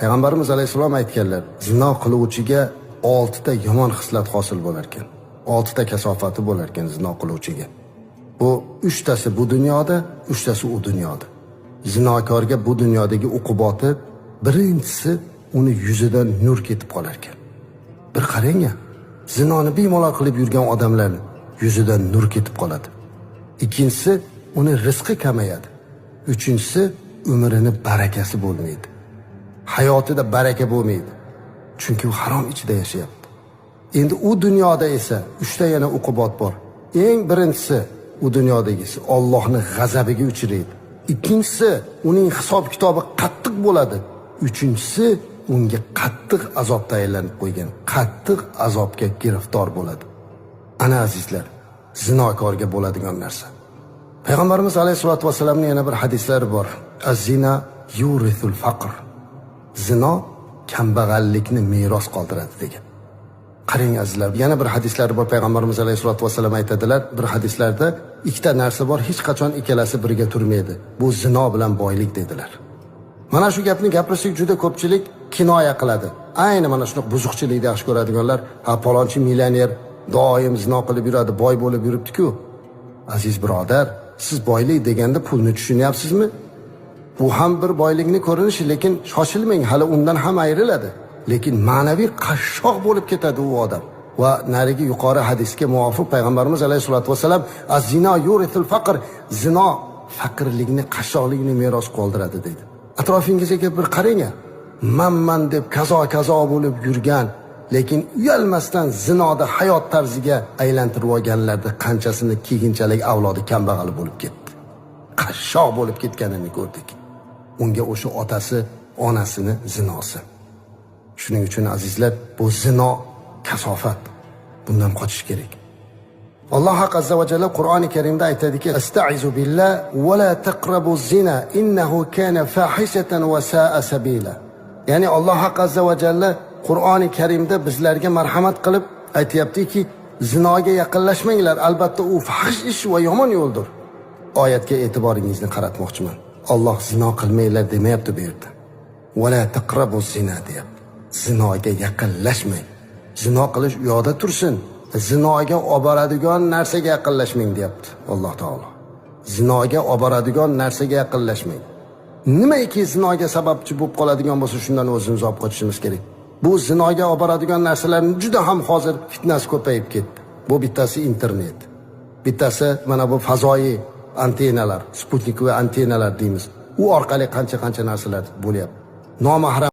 Payg'ambarimiz alayhissalom aytganlar, zino qiluvchiga 6 ta yomon xislat hosil bo'lar ekan. 6 ta kasofati bo'lar ekan zino qiluvchiga. Bu 3 tasi bu dunyoda, 3 tasi u dunyoda. Zinokorga bu dunyodagi uquboti birinchisi uni yuzidan nur ketib qolar ekan. Bir qarang, zinoni bemalol qilib yurgan odamlarni yuzidan nur ketib qoladi. Ikkinchisi, uni rizqi kamayadi. Uchinchisi, umrini barakasi bo'lmaydi. Hayotida baraka bo'lmaydi. Chunki u harom ichida yashayapti. Endi u dunyoda esa 3 ta yana uqubat bor. Eng birinchisi u dunyodagisi Allohning g'azabiga uchraydi. Ikkinchisi, uning hisob kitobi qattiq bo'ladi. Uchinchisi, unga qattiq azob tayinlanib qo'ygan, qattiq azobga giriftor bo'ladi. Ana azizlar, zinokorga bo'ladigan narsa. Payg'ambarimiz alayhisolatu vasallamning yana bir hadislari bor. Az-zina yurithul faqr. Zino kambag'allikni meros qoldiradi degan. Qarang azizlar, yana bir hadislari bor, payg'ambarimiz alayhisolatu vasallam aytadilar, bir hadislarda ikkita narsa bor, hech qachon ikkalasi birga turmaydi. Bu zino bilan boylik dedilar. Mana shu gapni gapirsak juda ko'pchilik kinoya qiladi. Ayni mana shunaqa buzuqchilikni yaxshi ko'radiganlar, ha palonchi millioner doim zino qilib yuradi, boy bo'lib yuribdi-ku. Aziz birodar, siz boylik deganda pulni tushunyapsizmi? Bu ham bir boylikni ko'rinishi, lekin shoshilmang, hali undan ham ayriladi. Lekin ma'naviy qashshoq bo'lib ketadi u odam. Va narigi yuqori hadisga muvofiq payg'ambarimiz alayhisolatu vasallam az-zino yurithul faqr, zino faqirlikni, qashshoqlikni meros qoldiradi dedi. Atrofingizga bir qarang, manman deb kazo kazo bo'lib yurgan, lekin uyalmasdan zinoda hayot tarziga aylantirib olganlarda qanchasini keyinchalik avlodi kambag'al bo'lib ketdi. Qashshoq bo'lib ketganini ko'rdik. Unga o'sha otasi, onasini zinosi. Shuning uchun azizlar, bu zino kasofat. Bundan qochish kerak. Alloh azza va jalla Qur'oni Karimda aytadiki: "Astaizu billah va la taqrabu zina innahu kana fahishatan va sa'a sabila." Ya'ni Alloh azza va jalla Qur'oni Karimda bizlarga marhamat qilib aytayaptiki, zinoga yaqinlashmanglar, albatta u fahsh ish va yomon yo'ldir. Oyatga e'tiboringizni qaratmoqchiman. Alloh zino qilmanglar demayapti bu yerda. Va la taqrabu zina deyapti. Zinoga yaqinlashmang. Zino qilish u yoqda tursin. Zinoga olib boradigan narsaga yaqinlashmang deyapti Alloh taolo. Zinoga olib boradigan narsaga yaqinlashmang. Nimaiki zinoga sababchi bo'lib qoladigan bo'lsa, shundan o'zimizni olib qochishimiz kerak. Bu zinoga olib boradigan narsalarning juda ham hozir fitnasi ko'payib ketdi. Bu bittasi internet. Bittasi mana bu fazoiy antennalar, sputnik va antennalar deymiz. U orqali qancha-qancha narsalar bo'lyapti. Nomahram